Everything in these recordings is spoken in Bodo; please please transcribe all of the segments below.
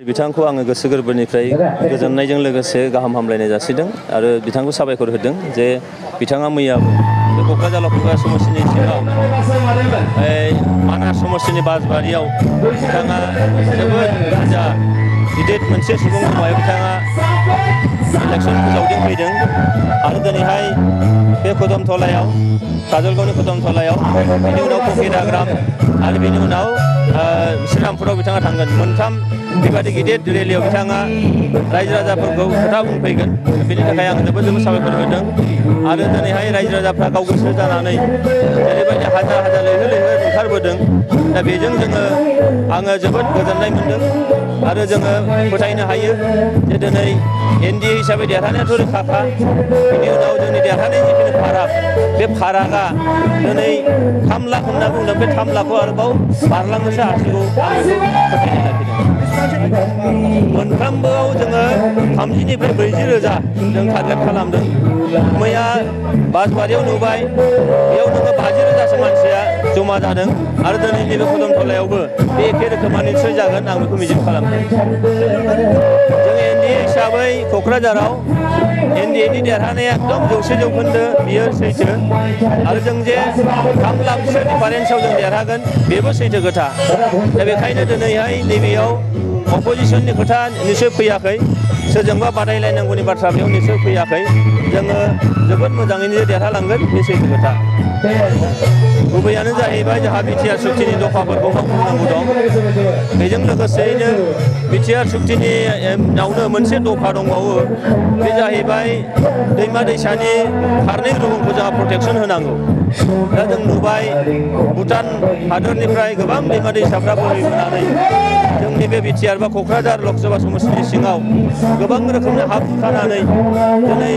बिथांखौ आङो गोसो गोरबोनिफ्राय गोजोननायजों लोगोसे गाहाम हामलायनाय जासिदों आरो बिथांखौ साबायखर होदों जे बिथाङा मैया बे क'क्राझार लखिमपुर समस्तिनि सिङाव मानास समस्तिनि बासबारियाव बिथाङा जोबोद गिदिर मोनसे सुबुं समाव बिथाङा इलेक्सन फोसावदिं फैदों आरो दिनैहाय बे कदमथलायाव काजलगावनि कदमथलायाव बेनि उनाव ककिराग्राम आरो बेनि उनाव श्रीरामपुराव बिथाङा थांगोन। मोनथाम बेबादि गिदिर रेलियाव बिथाङा रायजो राजाफोरखौ खोथा बुंफैगोन। बेनि थाखाय आं जोबोद साबायखर होदों आरो दिनैहाय रायजो राजाफ्रा गाव गोसो जानानै जेरैबायदि हाजार हाजार लैहोर लैहोर ओंखारबोदों दा बेजों आङो जोबोद गोजोननाय मोनदों आरो जोङो फोथायनो हायो जे दिनै एनडिए हिसाबै देरहानायाथ' रोखाखा। बेनि उनाव जोंनि देरहानायनि जिखिनि फाराग बे फारागा दिनै 3 लाख होनना बुंदों बे 3 लाखखौ आरोबाव बारलांनोसो हासिगौ आं बेखौ फोथायनाय लाखिदों। मोनफ्रोमबोआव जोङो 30निफ्राय 40 रोजा जों टारगेट खालामदों। मैया बासबारियाव नुबाय बेयाव नोङो 50 रोजासो मानसिया जमा जादों आरो दिनै नैबे कदमथलायावबो बे एखे रोखोमानो निस्सय जागोन आं बेखौ मिजिं खालामदों। जों एनडिए हिसाबै क'क्राझाराव एनडिएनि देरहानाया एकदम 100% बियो सैथो आरो जों जे 3 लाखसो डिफारेन्सआव जों देरहागोन बेबो सैथो खोथा। दा बेखायनो दिनैहाय नैबेयाव अपोजिसननि खोथा निस्सय फैयाखै, सोरजोंबा बादायलायनांगौनि बाथ्रा बेयाव निस्सय फैयाखै। जोङो जोबोद मोजाङैनो देरहालांगोन बे सैथो खोथा। गुबैयानो जाहैबाय जोंहा बिटिआर सुक्तिनि दफाफोरखौ मावफुंनांगौ दं। बेजों लोगोसेयैनो बिटिआर सुक्तिनि उनावनो मोनसे दफा दंबावो, बे जाहैबाय दैमा दैसानि फारनै रुगुंखौ जोंहा प्रटेकसन होनांगौ। दा जों नुबाय भुटान हादरनिफ्राय गोबां दैमा दैसाफ्रा बोहैबोनानै जोंनि बे बिटिआर बा क'क्राझार लकसभा समस्तिनि सिङाव गोबां रोखोमनि हा खुरखानानै दिनै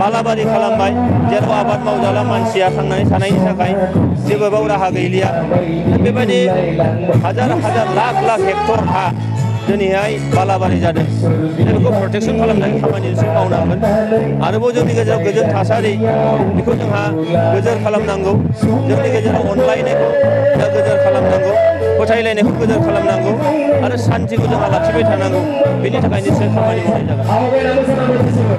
बालाबारि खालामबाय, जेराव आबाद मावजाला मानसिया थांनानै थानायनि थाखाय जेबो बाव राहा गैलिया। बेबायदि हाजार हाजार लाख लाख हेक्टर हा दिनैहाय बालाबारि जादों। बेखौ प्रटेकसन खालामनाय खामानि मावनांगोन। आरोबाव जोंनि गेजेराव गोजोन थासारि बेखौ जोंहा गोजोर खालामनांगौ। जोंनि गेजेराव अनलायनायखौ गोजोर खालामनांगौ, फोथायलायनायखौ गोजोर खालामनांगौ आरो सान्थिखौ जोंहा लाखिबाय थानांगौ। बेनि थाखाय निस्सय खामानि मावनाय जागोन।